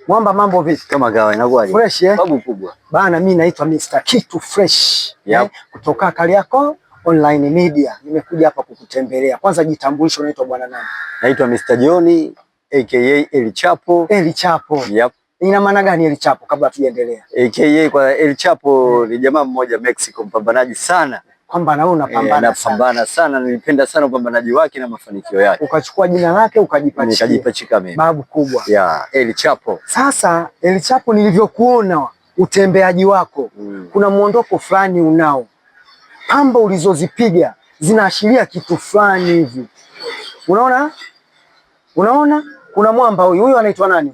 Mwamba, mambo vipi? Kama kawa, inakuwaje? Fresh eh? Babu kubwa. Bana, mimi naitwa Mr. Kitu Fresh. Yep. Kutoka Kariakoo Online Media. Nimekuja hapa kukutembelea. Kwanza jitambulisho, unaitwa bwana nani? Naitwa Mr. Johnny aka El Chapo. El Chapo. Yep. Ina maana gani El Chapo kabla tujaendelea? AKA kwa El Chapo ni jamaa mmoja Mexico, mpambanaji sana. Kwamba na wewe unapambana sana. Napambana sana, nilipenda sana upambanaji wake na mafanikio yake. Ukachukua jina lake ukajipachika. Nikajipachika mimi. Babu kubwa. Yeah, El Chapo. Sasa El Chapo, nilivyokuona utembeaji wako, kuna muondoko fulani unao. Pamba ulizozipiga zinaashiria kitu fulani hivi. Unaona? Unaona? Kuna mwamba huyu. Huyu anaitwa nani?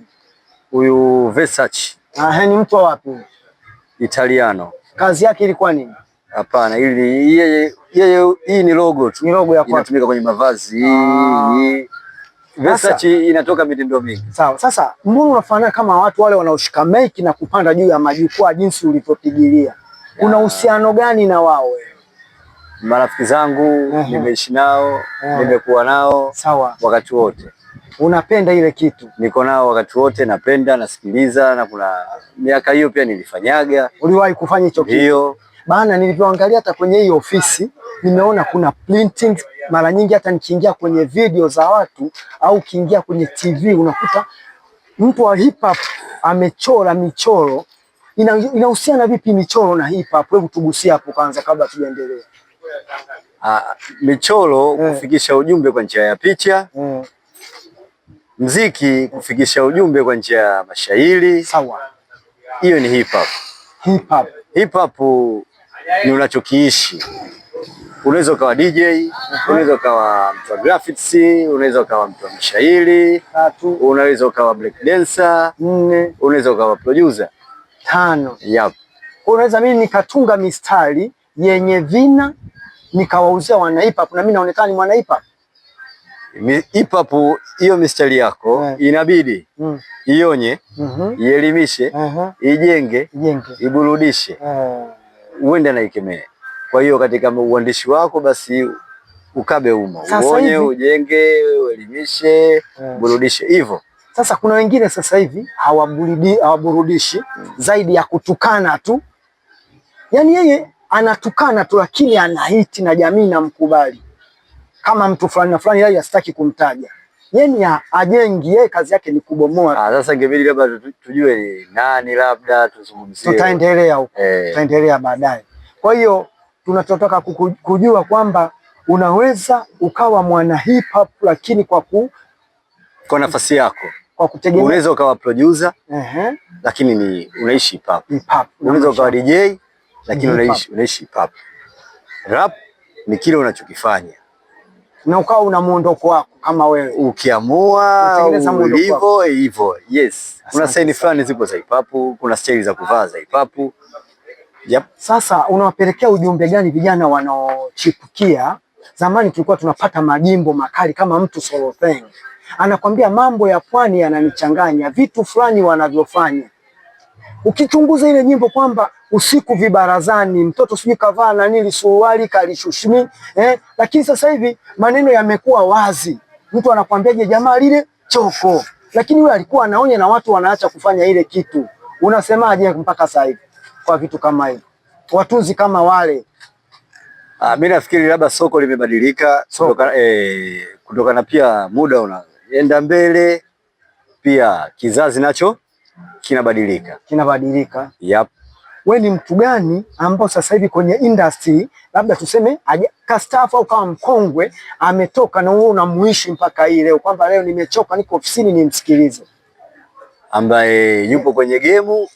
Huyu Versace. Ah, ni mtu wa wapi? Italiano. Kazi yake ilikuwa nini? Hapana, ili yeye yeye hii ni logo tu. Ni logo ya kwake. Inatumika kwenye mavazi. Hii Versace inatoka mitindo mingi. Sawa. Sasa mbona unafanana kama watu wale wanaoshika mic na kupanda juu ya majukwaa jinsi ulivyopigilia? Kuna uhusiano gani na wao wewe? Marafiki zangu nimeishi nao, nimekuwa nao wakati wote. Unapenda ile kitu? Niko nao wakati wote, napenda, nasikiliza, na kuna miaka hiyo pia nilifanyaga. Uliwahi kufanya hicho kitu? Ndio. Maana nilivyoangalia hata kwenye hii ofisi nimeona kuna printing. Mara nyingi hata nikiingia kwenye video za watu au ukiingia kwenye TV unakuta mtu wa hip hop amechora michoro. Inahusiana vipi michoro na hip hop? Hebu tugusie hapo kwanza kabla tujaendelea. Michoro kufikisha ujumbe kwa njia ya picha. Mziki kufikisha ujumbe kwa njia ya mashairi. Hiyo ni hip hop. Hip hop. Hip hop ni unachokiishi. Unaweza ukawa DJ, unaweza ukawa mtu wa graphics, unaweza ukawa mtu wa mashairi, 3, unaweza ukawa break dancer, 4, unaweza ukawa producer. 5. Yep. Kwa unaweza mimi nikatunga mistari yenye vina nikawauzia wana hip hop na mimi naonekana ni mwana hip hop. Hip hop hiyo mistari yako inabidi ionye, ielimishe, ijenge, Ijenge. iburudishe. Uende na ikemee. Kwa hiyo katika uandishi wako basi ukabe umo. Sasa Uonye, hivi ujenge, uelimishe, burudishe hivyo. Sasa kuna wengine sasa hivi hawaburudishi zaidi ya kutukana tu. Yaani yeye anatukana tu lakini anahiti na jamii inamkubali. Kama mtu fulani na fulani, yeye hasitaki kumtaja. Yeye ni ajengi, yeye kazi yake ni kubomoa. Sasa ingebidi labda tujue ni nani, labda tuzungumzie. Tutaendelea huko. Tutaendelea baadaye. Kwa hiyo tunachotaka kujua kwamba unaweza ukawa mwana hip hop lakini kwa nafasi yako. Kwa kutegemea. Unaweza ukawa producer, lakini ni unaishi hip hop. Hip hop. Unaweza ukawa DJ lakini Hip hop. unaishi hip hop. Rap ni kile unachokifanya. Na ukawa una muondoko wako kama wewe. Ukiamua Utengeneza muondoko ulivyo wako. hivyo. Yes. Kuna Asante style sana. fulani zipo za hip hop, kuna style za kuvaa za hip hop. Yep. Sasa unawapelekea ujumbe gani vijana wanaochipukia? Zamani tulikuwa tunapata majimbo makali kama mtu Solo Thing. Anakwambia mambo ya pwani yananichanganya, vitu fulani wanavyofanya. Ukichunguza ile nyimbo kwamba usiku vibarazani, mtoto sijui kavaa na nini suruali kalishushimi, lakini sasa hivi maneno yamekuwa wazi. Mtu anakwambia je, jamaa lile choko. Lakini yule alikuwa anaonya na watu wanaacha kufanya ile kitu. Unasemaje mpaka sasa hivi kwa vitu kama hivyo? Watunzi kama wale. Mimi nafikiri labda soko limebadilika Soko. kutokana pia muda unaenda mbele, pia kizazi nacho kinabadilika. Kinabadilika. Yep. We ni mtu gani ambao sasa hivi kwenye industry labda tuseme kastaafu au kama mkongwe ametoka na wewe unamuishi mpaka hii leo kwamba leo nimechoka niko ofisini nimsikilize? Ambaye yupo kwenye game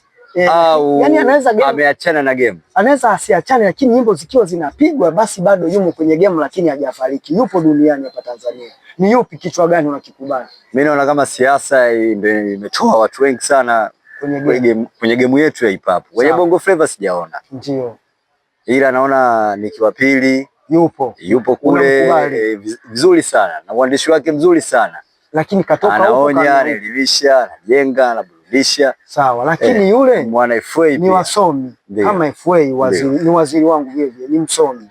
au Yani anaweza game, ameachana na game. Anaweza asiachane lakini nyimbo zikiwa zinapigwa basi bado yumo kwenye game lakini hajafariki. Yupo duniani hapa Tanzania. Ni yupi, kichwa gani unakikubali? Mimi naona kama siasa ndio imetoa watu wengi sana Kwenye game. kwenye game yetu ya hip hop. Kwenye Bongo Flava sijaona. Ndio. Ila naona Nikki wa Pili Yupo. yupo kule, Unamkubali. vizuri sana na uandishi wake mzuri sana. Lakini katoka huko Anaonya, anaelimisha, anajenga, anaburudisha. Sawa, lakini yule mwana FA ni pia. wasomi. Ndio. Kama FA waziri, Ndio. ni waziri wangu vile vile, ni msomi.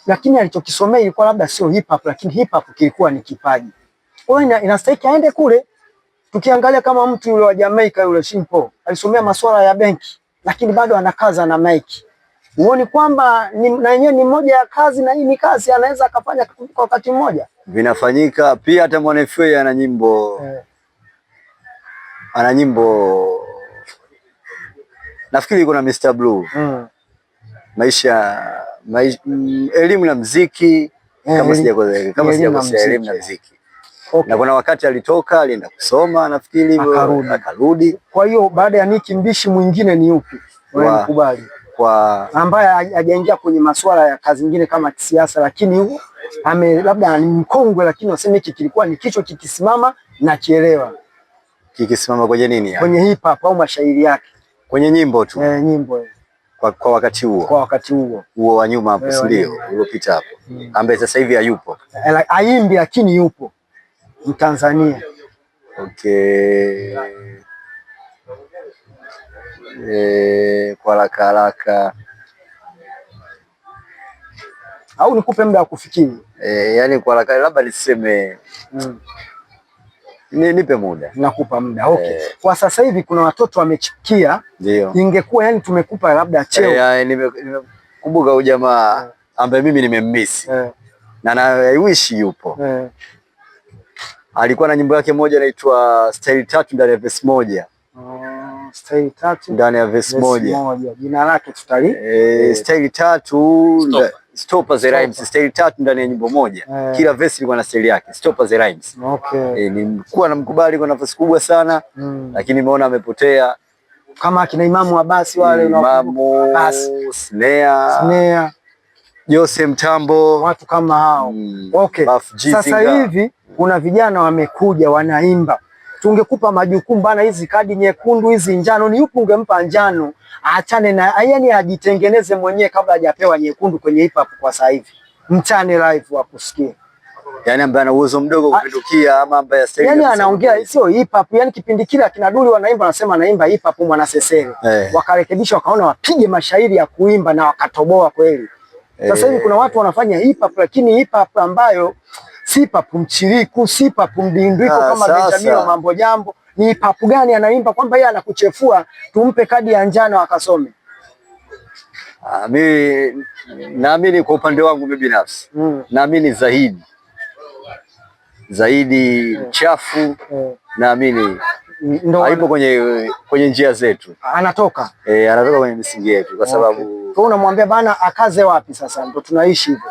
Lakini alichokisomea ilikuwa labda sio hip hop, lakini hip hop kilikuwa ni kipaji. Kwa hiyo inastahili aende kule. Tukiangalia kama mtu yule wa Jamaica yule Shimpo alisomea masuala ya benki, lakini bado anakaza na mic. Huoni kwamba na yenyewe ni moja ya kazi na hii ni kazi anaweza akafanya kwa wakati mmoja? Vinafanyika pia. Hata Mwana FA ana nyimbo ana nyimbo nafikiri iko na Mr Blue maisha, elimu na mziki kama sijakosea, elimu na mziki. Okay. Na kuna wakati alitoka alienda kusoma nafikiri hivyo akarudi. Kwa hiyo baada ya Nikki Mbishi mwingine ni yupi unayemkubali kwa ambaye hajaingia kwenye masuala ya kazi nyingine kama kisiasa, lakini ame labda ni mkongwe, lakini waseme hiki kilikuwa ni kichwa kikisimama na kielewa. Kikisimama kwenye nini yani? Kwenye hip hop au mashairi yake, kwenye nyimbo tu nyimbo kwa wakati huo, kwa wakati huo huo wa nyuma hapo, si ndio uliopita hapo, ambaye sasa hivi hayupo, aimbi lakini yupo Mtanzania. Okay. Kwa haraka haraka au nikupe muda wa kufikiri? Yani kwa haraka labda niseme nipe muda. Nakupa muda. Okay. Kwa sasa hivi kuna watoto wamechipukia. Ndio. Ingekuwa yani tumekupa labda cheo. Nimekumbuka huyu jamaa ambaye mimi nimemmisi na I wish yupo. Alikuwa na nyimbo yake moja inaitwa Style 3 ndani ya verse moja. Style 3 ndani ya verse moja. Jina lake tutali. Style 3 Stopper the Rhymes, style 3 ndani ya nyimbo moja. Kila verse ilikuwa na style yake. Stopper the Rhymes. Okay. Nilikuwa namkubali kwa nafasi kubwa sana, lakini nimeona amepotea. Kama akina Imamu Abasi wale, Imamu Abasi, Snare, Jose Mtambo, watu kama hao. Okay. Sasa hivi kuna vijana wamekuja wanaimba. Tungekupa majukumu bana, hizi kadi nyekundu, hizi njano, ni yupi ungempa njano? Aachane na yani, ajitengeneze mwenyewe kabla hajapewa nyekundu kwenye hip hop kwa sasa hivi. Mchane live wa kusikia. Yani ambaye ana uwezo mdogo kupindukia ama ambaye sasa yani anaongea sio hip hop, yani kipindi kile akina Duli wanaimba wanasema anaimba hip hop mwana sesere. Wakarekebisha wakaona wapige mashairi ya kuimba na wakatoboa kweli. Sasa hivi kuna watu wanafanya hip hop lakini hip hop ambayo si hip hop mchiriku, si hip hop mdindwiko kama Benjamin Mambo Jambo. Ni hip hop gani anaimba kwamba yeye anakuchefua, tumpe kadi ya njano akasome? Mimi naamini kwa upande wangu mimi binafsi naamini zaidi mchafu naamini haipo kwenye njia zetu, anatoka anatoka kwenye misingi yetu, kwa sababu kwa unamwambia bana akaze wapi sasa, ndo tunaishi hivyo.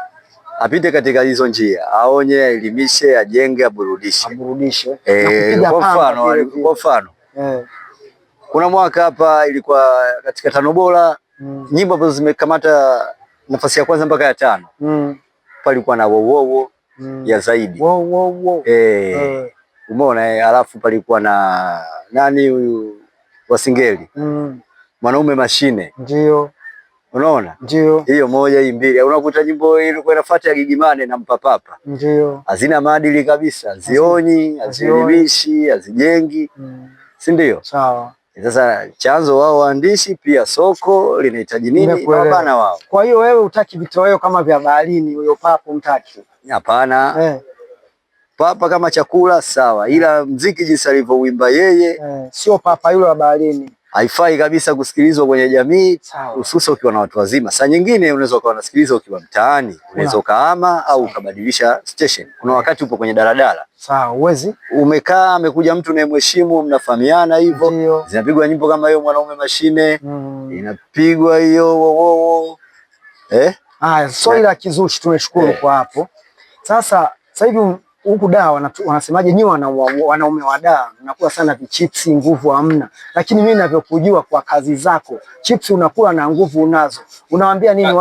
Apite katika hizo njia, aonye, aelimishe, ajenge, aburudishe. Aburudishe. Kwa mfano kuna mwaka hapa ilikuwa katika 5 bora nyimbo ambazo zimekamata nafasi ya kwanza mpaka ya 5. Palikuwa na wowowo ya Zaidi. Wowowo. Umeona, alafu palikuwa na nani huyu Wasingeli? Mwanaume Mashine. Ndio. Unaona? Ndio. Hiyo moja, hii mbili. Unakuta nyimbo ilikuwa inafuata ya Gigimane na Mpapapa. Ndio. Hazina maadili kabisa, hazionyi, hazielimishi, hazijengi. Si ndio? Sawa. Sasa chanzo wao waandishi, pia soko linahitaji nini na bana wao. Kwa hiyo wewe hutaki vitoweo kama vya baharini, huyo papo mtaki? Hapana. Papa kama chakula sawa, ila mziki jinsi alivyouimba yeye sio papa yule wa baharini. Haifai kabisa kusikilizwa kwenye jamii, hususan ukiwa na watu wazima. Saa nyingine unaweza ukawa unasikiliza ukiwa mtaani, unaweza ukahama au ukabadilisha station. Kuna wakati upo kwenye daladala. Sawa, uwezi. Umekaa, amekuja mtu unayemheshimu, mnafahamiana hivyo. Zinapigwa nyimbo kama hiyo Mwanaume Mashine, inapigwa hiyo wowowo. Haya, swali la kizushi tumeshukuru kwa hapo. Sasa hivi huku daa wanasemaje, nyinyi wanaume wa daa mnakula sana vichipsi, nguvu hamna. Lakini mimi ninavyokujua kwa kazi zako, chipsi unakula na nguvu unazo. Unawaambia nini watu